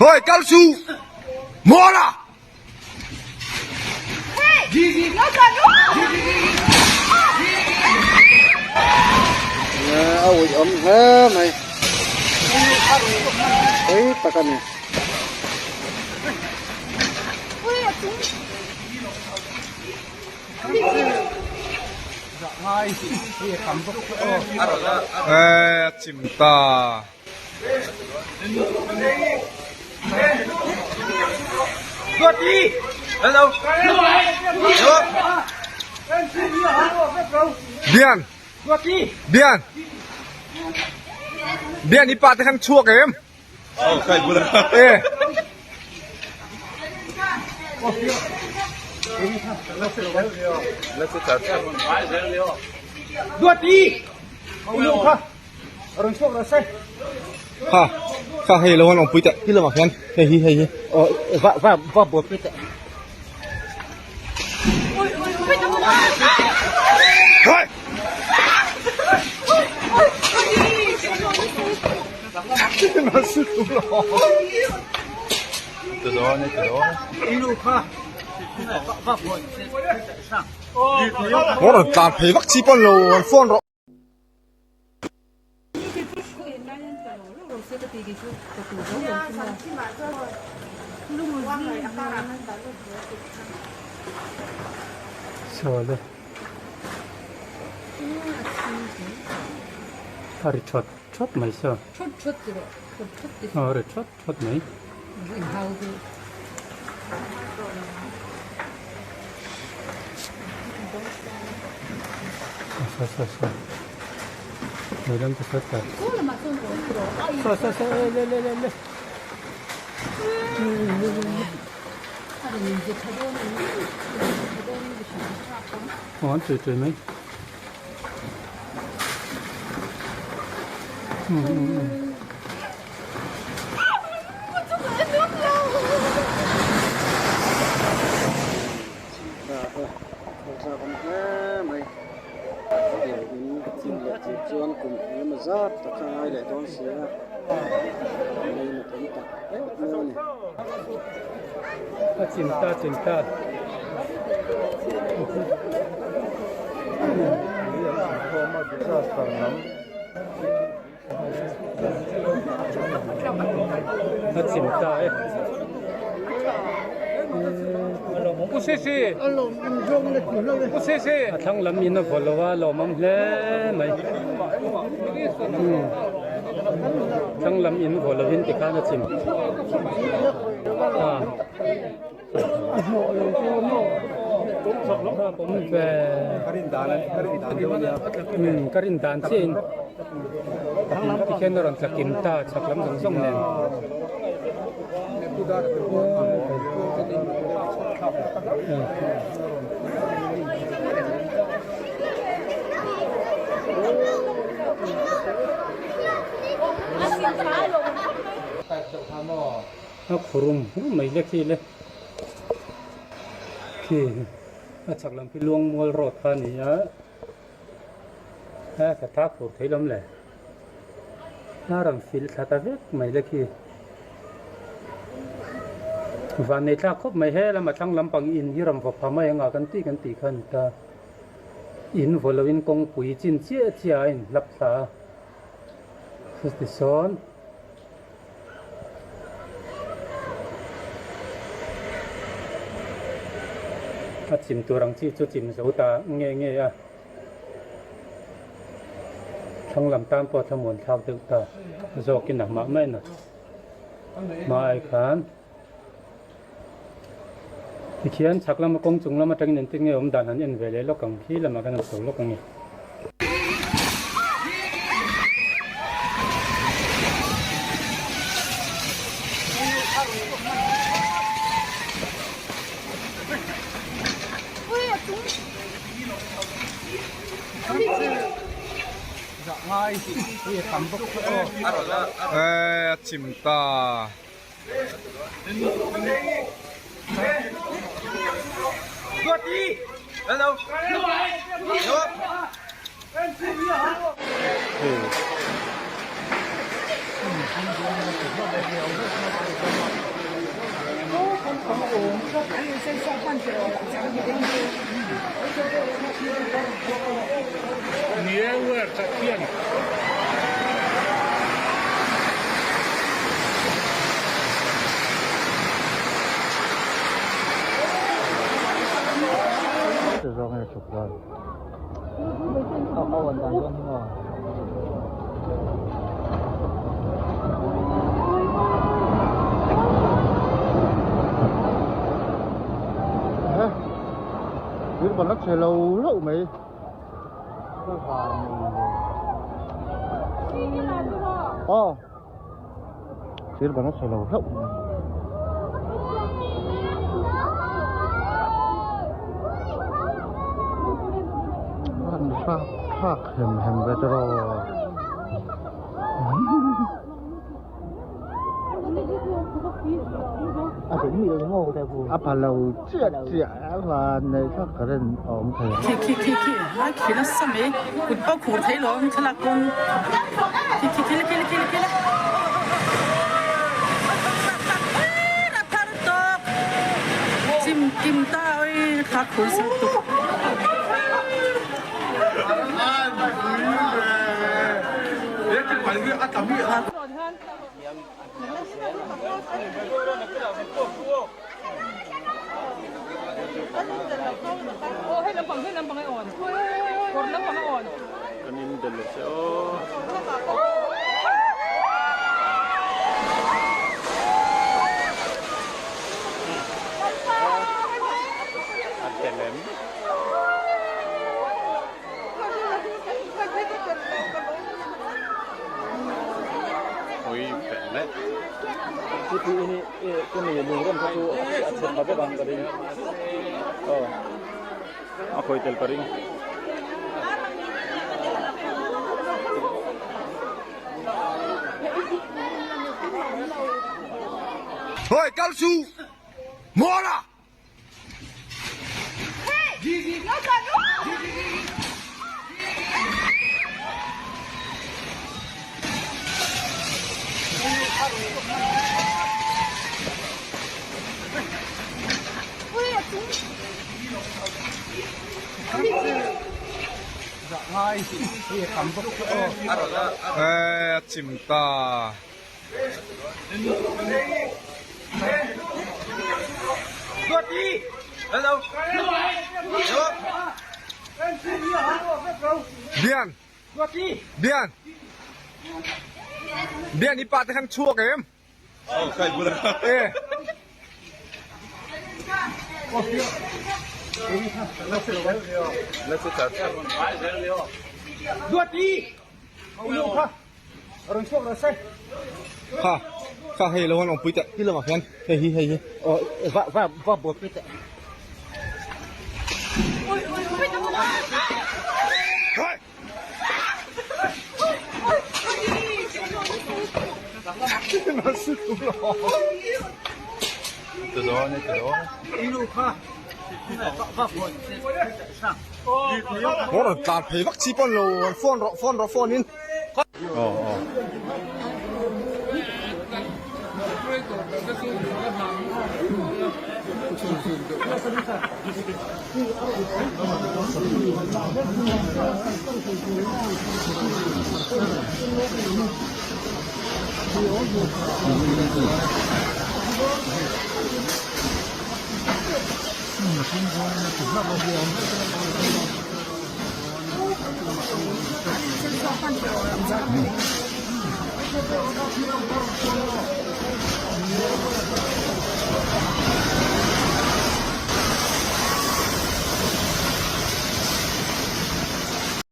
Hoi kal su Mawla A uih awm hle mai pui tak a ni. E chim ta. Bian Bian Bian i pa te khan chhuak em? E. Kha kha hei lo an awmpui teh khi lamah khian hei hi hei hi aw va va va buaipui teh. Aw rawn tlan phei vak chi pawn lo an phone rawh. Saw le a ri thawt thawt mai saw aw a ri thawt thawt mai. Saw saw saw lei lam te saw tah saw saw saw le le le le aw an tui tui mai um um um. Chhingta a tlak awm hle mai in chim leh tur chuan kum engemaw zat tak a ngai leh dawn si a lei tam tak em em a ni. A chimta chimta. A chim ta e. A thlang lam in a vaw lo a lawmawm hle mai. Thlang lam in vaw lovin tikhan a chim. Ka rin dan chiah in tikhian a rawn tla kim ta chhak lam zawng zawng nen. A khurum rum mai le khi le khi a chhak lam khi luang mual road kha a ni a a tha thak tur thei lawm le a rawn fil thla ta vek mai le khi van nei thlak khawp mai he lama thlang lampang in hi rawn vaw pha mai anga kan tih kan tih kha a ni ta in vaw lovin kawngpui chin chiah chiah a inhlap thla a chutisawn. A chim tur ang chi chu chim zo ta nge nge a, thlang lam tan pawh thlamuan thlak deuh ta zawkin a hmah mai a ni. Hma ai khan tikhian chhak lama kawng chung lam atangin engtin nge awm dan han en ve leh lawk ang khi lamah khan an chho lawk ang e. E a chim ta. A pha lo chiah chiah a van nei kha current a awm thei ang. Khi khi khi khi a khi nasa mai kut pawh khur thei lo ang thlalak pawn khi khi khi khi khi khi chim kim ta oi kha khur sak tuk. Hoi kal su Mawla! A chim ta. Bian Bian Bian i pa te khan chhuak em? E. Kha kha hei lo an awmpui teh ti lamah hian hei hi hei hi aw va va va buaipui teh. Maw rawn tlan phei vak chi pawn lo phone rawh phone rawh phone in.